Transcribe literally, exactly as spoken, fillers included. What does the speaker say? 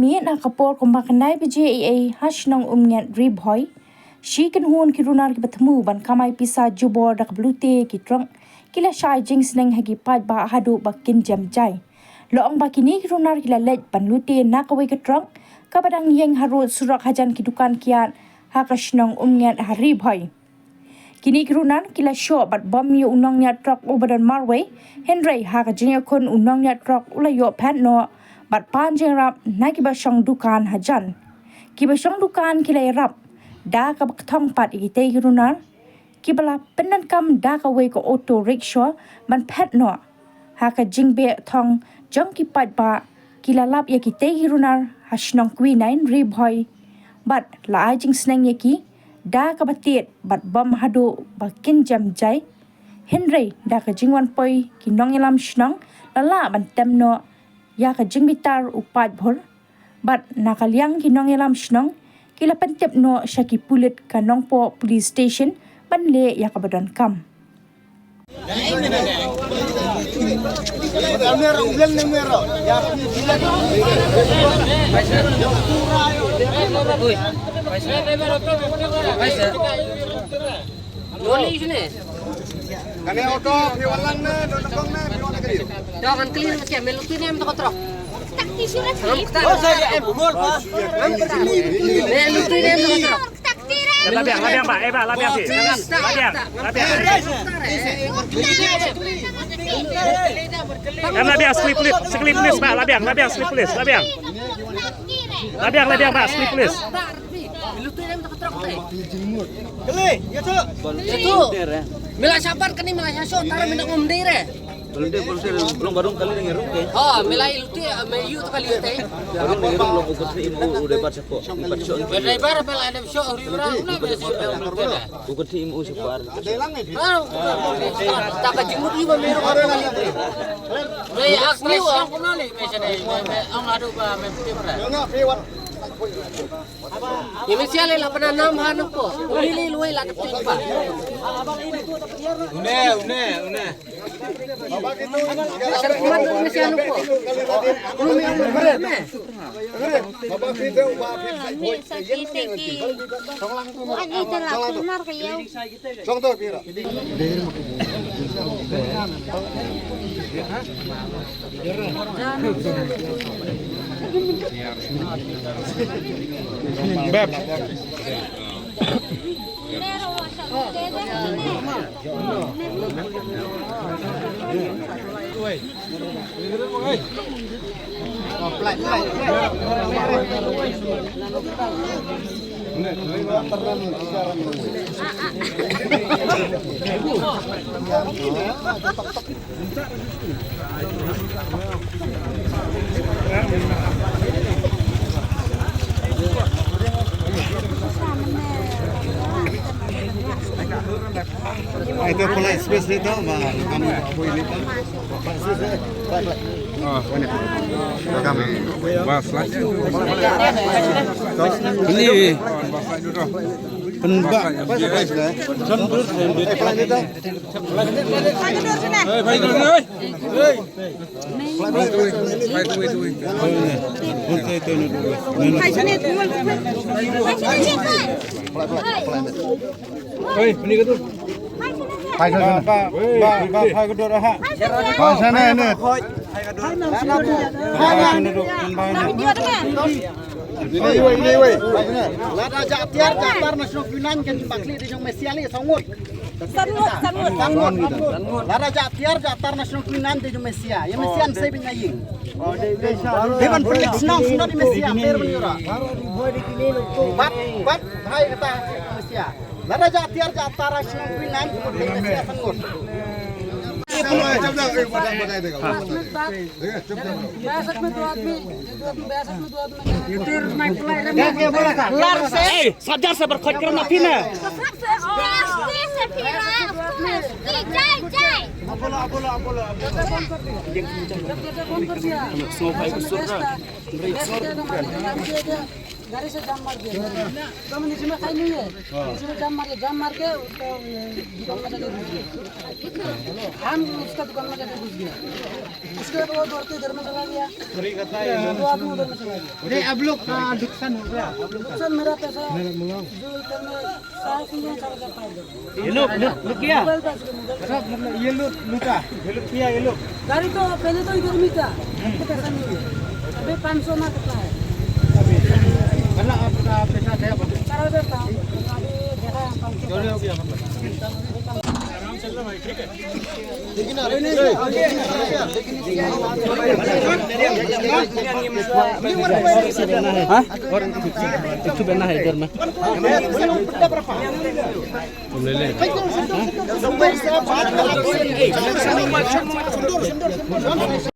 Ngi na ka por kumba khyndai baje eiei ha shnong Umngiat Ri Bhoi, shi kynhun ki runar kiba thmu ban kamai pisa jubor da kaba lute ki trok ki la shai jingsneng ha ki paidbah haduh ba kin jem jai. La ong ba kine ki runar ki la leit ban lute na kawei ka trok kaba dang ïeng harud surok hajan ki dukan kiad ha ka shnong Umngiat ha Ri Bhoi. Kine ki runar ki la shoh bad bom ïa u nongñiah trok uba don marwei, hynrei ha ka jingïakhun u nongñiah trok u la ïoh phet noh bad pan jingïarap na kiba shong dukan hajan. Kiba shong dukan ki la ïarap da kaba kthong pat ïa kitei ki runar kiba la pyndonkam da kawei ka auto rickshaw ban phet noh. Ha ka jingbeh thong jong ki paidbah ki la lap ïa kitei ki runar ha shnong Kwinain Ri Bhoi bad la ai jingsneng ïa ki da kaba tied bad bom haduh ba kin jem jai. Hynrei da ka jingwan poi ki nongïalam shnong la lah ban tem noh ïa ka jingbitar u paidbah bad na ka liang ki nongïalam shnong ki la pyntip noh sha ki pulit ka Nongpoh Police Station ban leh ïa kaba donkam. Kane auto phi wan lang ne, don kong ne, phi wan kali. Dong an clean ke melu tu nem to kotrok. Melu tu nem to kotrok. Labiang, labiang, Pak. Eh, Pak, labiang, Pak. Labiang, labiang. Em, labiang, sekali pulis, sekali pulis, Pak. Labiang, labiang, sekali pulis, labiang. Labiang, labiang, Pak, sekali pulis. Kali, ya tu. Ya tu. Mila sapan kani mila saso, tara mina ngom dere. Volunteer, volunteer, long barung kali dengan ruke. Oh, mila iluti, me yu tu kali utai. Barung dengan ruke, long ukur tri imu udah bat sako, bat sako. Driver apa lah ada sako uri ura, una be sako. Ukur tri imu sako ar. Ah, tak kajimut iba meru. Re ak ni wa. Ang adu ba me pura. Ini siale la pernah nam han ko. Ini le luai la tu pa. Une, une, une. Beb. Ai, tu pula space ni tu, ma, kami apa ini tu? Space ni. Ah. Kami. Bas lah. Ini. Bas lah dulu. Penbak. Bas lah. Sambil. Eh, pula ni tu. Lada jah tiar jah tar na shnong Kwinain kan bakli di jong Mesia li sangut. Sangut, sangut. Sangut. Lada jah tiar jah tar na shnong Kwinain di jong Mesia. Ya Mesia an sei bin na ying. Dewan pelik shnong shnong di Mesia per bin yura. Bat bat hai kata Mesia. Lada jah tiar jah tar na shnong Kwinain di Mesia sangut. Ei, sadar se bar khot kren na phi ne. गाड़ी से जाम मार दिया। तो मैं नीचे में खाई नहीं है, नीचे में जाम मार के, जाम मार के उसको, अ, दुकान में जाके घुस गया। हम उसका दुकान में जाके घुस गया। उसके बाद वो दौड़ के घर में चला गया। दो आदमी उधर में चला गया। अरे, अब लोग का नुकसान हो गया। नुकसान मेरा पैसा, जो इधर में साढ़े तीन हजार, चार हजार पाँच हजार। ये लोग लूट, लूट किया? मोबाइल पास के मोबाइल। सब मतलब ये लोग लूटा, ये लोग किया, ये लोग। गाड़ी तो पहले तो इधर में था, तो पैसा नहीं है। अभी पाँच सौ ना कितना है? मतलब आपका पैसा गया बस? चार हजार था, अभी देखा है पाँच सौ। जोड़े हो गया मतलब। हाँ? और एक ठो बना है इधर में। तुम ले ले।